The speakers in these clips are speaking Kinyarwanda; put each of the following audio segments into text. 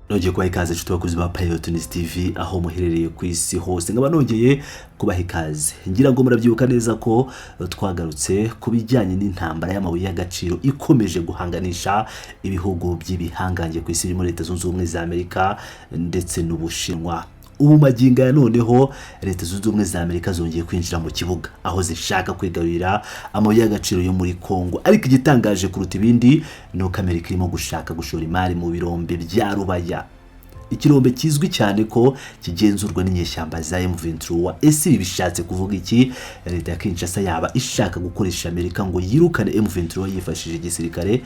Nongeye kubaha ikaze, inshuti bakunzi ba Pilot News TV, aho muherereye ku isi hose. Nkaba nongeye kubaha ikaze. Ngira ngo murabyibuka neza ko twagarutse ku bijyanye n'intambara y'amabuye y'agaciro ikomeje guhanganisha ibihugu by'ibihangange ku isi, birimo Leta Zunze Ubumwe za Amerika ndetse n'Ubushinwa. Ubu magingo ya noneho, Leta Zunze Ubumwe za Amerika zongeye kwinjira mu kibuga, aho zishaka kwigarurira amabuye y'agaciro yo muri Kongo. Ariko igitangaje kuruta ibindi ni uko Amerika irimo gushaka gushora imari mu birombe bya Rubaya, ikirombe kizwi cyane ko kigenzurwa n'inyeshyamba za M23. Ese ibi bishatse kuvuga iki? Leta ya Kinshasa yaba ishaka gukoresha Amerika ngo yirukane M23 yifashishije igisirikare?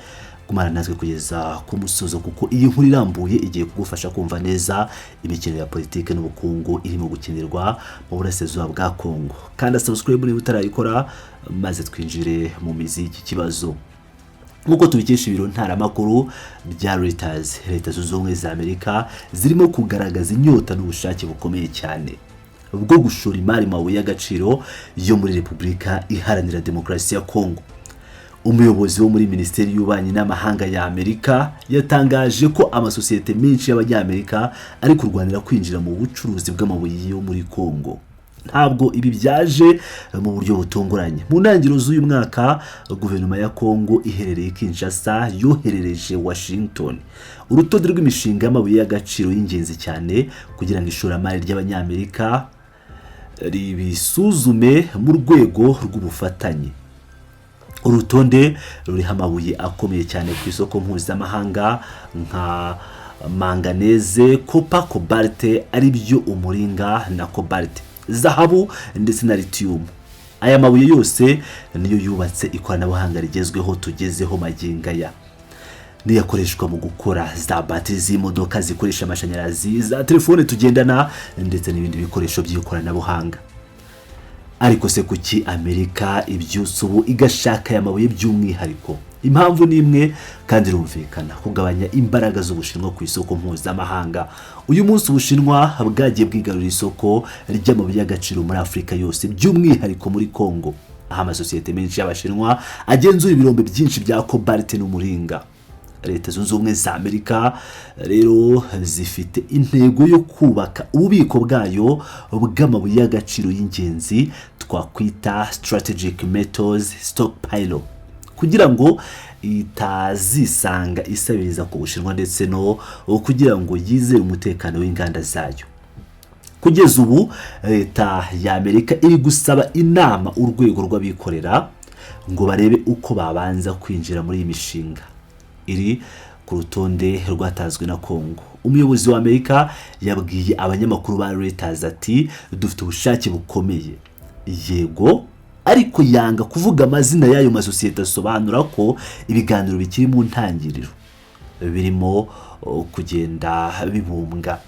Kumara natwe kugeza ku musozo, kuko iyi nkuru irambuye igiye kugufasha kumva neza imikino ya politiki n'ubukungu irimo gukinirwa mu burasirazuba bwa Kongo. Kandi subscribe niba utarayikora, maze twinjire mu mizi y'iki kibazo. Nk'uko tubikesha ibiro ntaramakuru bya Reuters, Leta Zunze Ubumwe za Amerika zirimo kugaragaza inyota n'ubushake bukomeye cyane bwo gushora imari mu mabuye y'agaciro yo muri Repubulika Iharanira Demokarasi ya Kongo. Umuyobozi wo muri Minisiteri y'Ububanyi n'Amahanga ya Amerika yatangaje ko amasosiyete menshi y'Abanyamerika ari kurwanira kwinjira mu bucuruzi bw'amabuye yo muri Kongo. Ntabwo ibi byaje mu buryo butunguranye. Mu ntangiriro z'uyu mwaka, guverinoma ya Kongo iherereye Kinshasa yoherereje Washington urutonde rw'imishinga y'amabuye y'agaciro y'ingenzi cyane, kugira ngo ishoramari ry'Abanyamerika ribisuzume mu rwego rw'ubufatanye. Urutonde ruriho amabuye akomeye cyane ku isoko mpuzamahanga nka manganese, copper, cobalt, ari byo umuringa na cobalt, zahabu ndetse na lithium. Aya mabuye yose niyo yubatse ikoranabuhanga rigezweho tugezeho magingo aya, niyo akoreshwa mu gukora za batiri z'imodoka zikoresha amashanyarazi, za telefone tugendana ndetse n'ibindi bikoresho by'ikoranabuhanga. Ariko se kuki Amerika ibyutse ubu igashaka aya mabuye by'umwihariko? Impamvu ni imwe kandi irumvikana: kugabanya imbaraga z'Ubushinwa ku isoko mpuzamahanga. Uyu munsi Ubushinwa bwagiye bwigarurira isoko ry'amabuye y'agaciro muri Afurika yose, by'umwihariko muri Kongo, aho amasosiyete menshi y'Abashinwa agenzura ibirombe byinshi bya cobalt n'umuringa. Leta Zunze Ubumwe za Amerika rero zifite intego yo kubaka ububiko bwayo bw'amabuye y'agaciro y'ingenzi, twakwita strategic metals stockpile, kugira ngo itazisanga isabiriza ku Bushinwa, ndetse no kugira ngo yizere umutekano w'inganda zayo. Kugeza ubu Leta ya Amerika iri gusaba inama urwego rw'abikorera ngo barebe uko babanza kwinjira muri iyi mishinga iri ku rutonde rwatanzwe na Kongo. Umuyobozi wa Amerika yabwiye abanyamakuru ba Reuters ati: "Dufite ubushake bukomeye, yego", ariko yanga kuvuga amazina y'ayo masosiyete, asobanura ko ibiganiro bikiri mu ntangiriro, birimo kugenda bibumbwa.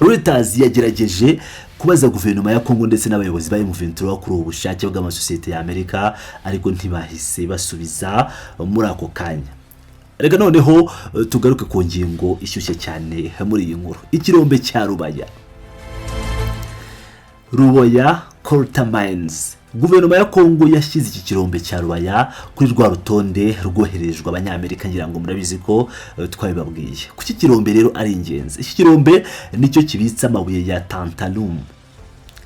Reuters yagerageje kubaza guverinoma ya Kongo ndetse n'abayobozi ba M23 kuri ubu bushake bw'amasosiyete ya Amerika, ariko ntibahise basubiza muri ako kanya. Reka noneho tugaruke ku ngingo ishyushye cyane muri iyi nkuru, ikirombe cya Rubaya, Rubaya Coltan Mines. Guverinoma ya Kongo yashyize iki kirombe cya Rubaya kuri rwa rutonde rwoherejwe Abanyamerika. Ngira ngo murabizi ko twabibabwiye. Kuki kirombe rero ari ingenzi? Iki kirombe nicyo kibitse amabuye ya tantalum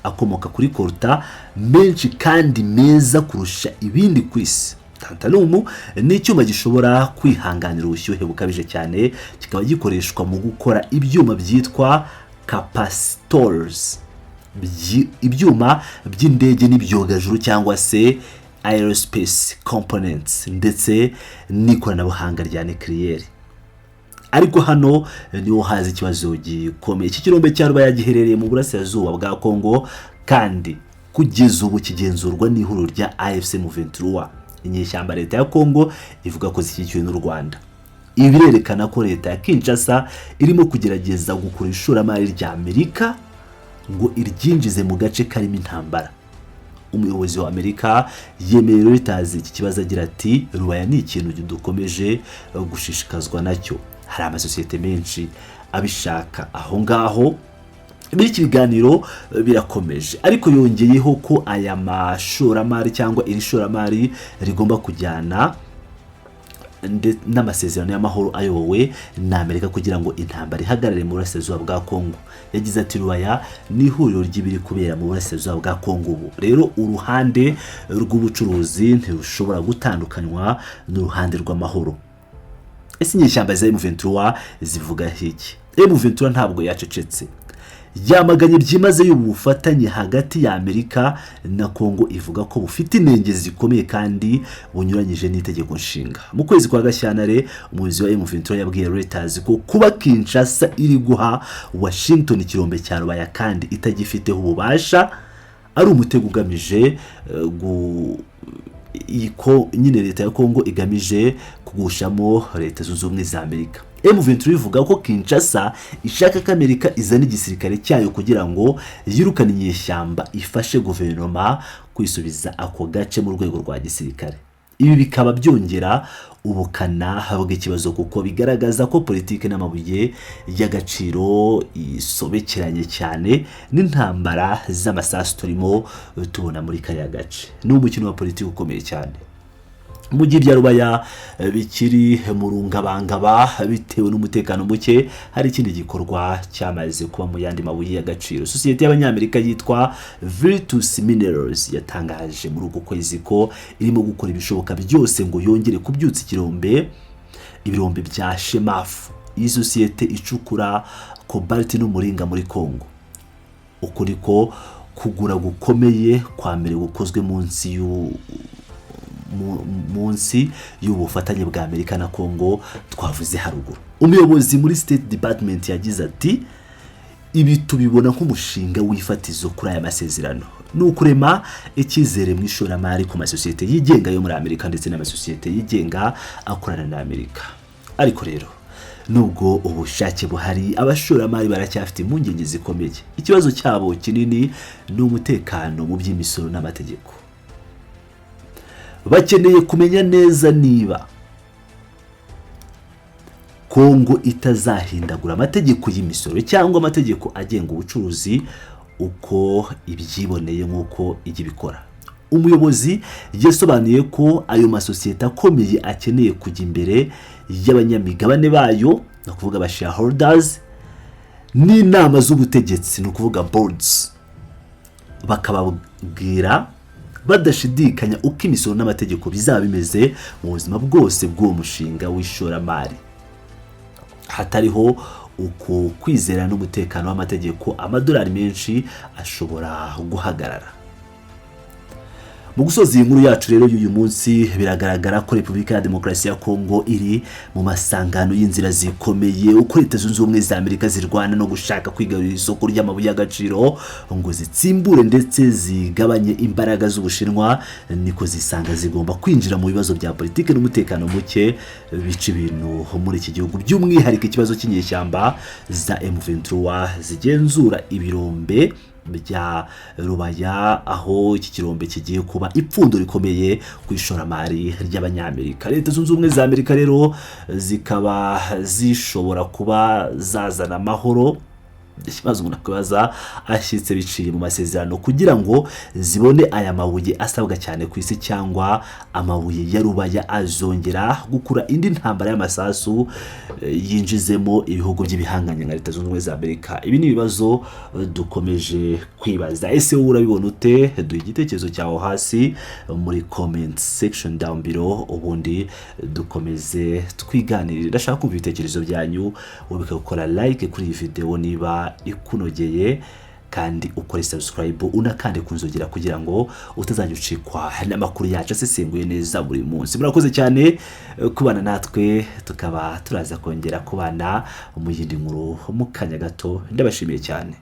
akomoka kuri coltan, menshi kandi meza kurusha ibindi ku isi. Tantalum ni icyuma gishobora kwihanganira ubushyuhe bukabije cyane, kikaba gikoreshwa mu gukora ibyuma byitwa capacitors, ibyuma by'indege n'ibyogajuru cyangwa se aerospace components, ndetse n'ikoranabuhanga rya nucléaire. Ariko hano niho haza ikibazo gikomeye. Iki kirombe cya Rubaya giherereye mu burasirazuba bwa Kongo, kandi kugeza ubu kigenzurwa n'ihuriro rya AFC M23, inyeshyamba leta ya Kongo ivuga ko zishyigikiwe n'u Rwanda. Ibi birerekana ko leta ya Kinshasa irimo kugerageza gukura ishoramari rya Amerika ngo iryinjize mu gace karimo intambara. Umuyobozi wa Amerika yemereye Reuters iki kibazo agira ati: "Rubaya ni ikintu dukomeje gushishikazwa nacyo, hari amasosiyete menshi abishaka aho ngaho, bityo ibiganiro birakomeje." Ariko yongeyeho ko aya mashoramari cyangwa iri shoramari rigomba kujyana n'amasezerano y'amahoro ayobowe na Amerika kugira ngo intambara ihagarare mu burasirazuba bwa Kongo. Yagize ati: "Rubaya ni ihuriro ry'ibiri kubera mu burasirazuba bwa Kongo. Ubu rero uruhande rw'ubucuruzi ntirushobora gutandukanywa n'uruhande rw'amahoro." Ese inyeshyamba za M23 zivuga iki? M23 ntabwo yacecetse. Yamaganye byimazeyo ubufatanye hagati ya Amerika na Kongo, ivuga ko bufite inenge zikomeye kandi bunyuranyije n'itegeko nshinga. Mu kwezi kwa Gashyantare, umuyobozi wa M23 yabwiye Reuters ko kuba Kinshasa iri guha Washington ikirombe cya Rubaya kandi itagifiteho ububasha ari umutego ugamije iyi ko nyine leta ya Kongo igamije kugushamo Leta Zunze Ubumwe za Amerika. M23 ivuga ko Kinshasa ishaka ko Amerika izana igisirikare cyayo kugira ngo yirukane inyeshyamba, ifashe guverinoma kwisubiza ako gace mu rwego rwa gisirikare. Ibi bikaba byongera ubukana bw'ikibazo, kuko bigaragaza ko politiki n'amabuye y'agaciro isobekeranye cyane n'intambara z'amasasu turimo tubona muri kariya gace. Ni umukino wa politiki ukomeye cyane. Mu gihe ibya Rubaya bikiri mu rungabangaba bitewe n'umutekano muke, hari ikindi gikorwa cyamaze kuba mu yandi mabuye y'agaciro. Sosiyete y'Abanyamerika yitwa Virtus Minerals yatangaje muri uku kwezi ko irimo gukora ibishoboka byose ngo yongere kubyutsa ibirombe bya Chemaf. Iyi sosiyete icukura cobalt n'umuringa muri Congo. Uku niko kugura gukomeye kwa mbere gukozwe munsi y'ubufatanye bwa Amerika na Congo twavuze haruguru. Umuyobozi muri State Department yagize ati: "Ibi tubibona nk'umushinga w'ifatizo kuri aya masezerano, ni ukurema icyizere mu ishoramari ku masosiyete yigenga yo muri Amerika ndetse n'amasosiyete yigenga akorana na Amerika." Ariko rero, nubwo ubushake buhari, abashoramari baracyafite impungenge zikomeye. Ikibazo cyabo kinini ni umutekano mu by'imisoro n'amategeko. Bakeneye kumenya neza niba Kongo itazahindagura amategeko y'imisoro cyangwa amategeko agenga ubucuruzi uko ibyiboneye, nk'uko ijya ibikora. Umuyobozi yasobanuye ko ayo masosiyete akomeye akeneye kujya imbere y'abanyamigabane bayo, ni ukuvuga aba shareholders, n'inama z'ubutegetsi, ni ukuvuga boards, bakababwira badashidikanya uko imisoro n'amategeko bizaba bimeze mu buzima bwose bw'uwo mushinga w'ishoramari. Hatariho uku kwizera n'umutekano w'amategeko, amadolari menshi ashobora guhagarara. Mu gusoza iyi nkuru yacu rero y'uyu munsi, biragaragara ko Repubulika ya Demokarasi ya Kongo iri mu masangano y'inzira zikomeye. Uko Leta Zunze Ubumwe za Amerika zirwana no gushaka kwigarurira isoko ry'amabuye y'agaciro ngo zitsimbure ndetse zigabanye imbaraga z'Ubushinwa, niko zisanga zigomba kwinjira mu bibazo bya politiki n'umutekano muke bica ibintu muri iki gihugu, by'umwihariko ikibazo cy'inyeshyamba za M23 zigenzura ibirombe bya Rubaya, aho iki kirombe kigiye kuba ipfundo rikomeye ku ishoramari ry'Abanyamerika. Leta Zunze Ubumwe za Amerika rero zikaba zishobora kuba zazana amahoro, ikibazo umuntu akwibaza, ashyitse biciye mu masezerano kugira ngo zibone aya mabuye asabwa cyane ku isi, cyangwa amabuye ya Rubaya azongera gukura indi ntambara y'amasasu yinjizemo ibihugu by'ibihanganye nka Leta Zunze Ubumwe za Amerika? Ibi ni ibibazo dukomeje kwibaza. Ese wowe urabibona ute? Duha igitekerezo cyawe hasi muri comment section down below, ubundi dukomeze twiganirire. Ndashaka kumva ibitekerezo byanyu. Wibuke gukora like kuri iyi video niba ikunogeye, kandi ukore subscribe, unakande ku nzogera kugira ngo utazajya ucikwa n'amakuru yacu asesenguye neza buri munsi. Murakoze cyane kubana natwe, tukaba turaza kongera kubana mu yindi nkuru mu kanya gato. Ndabashimiye cyane.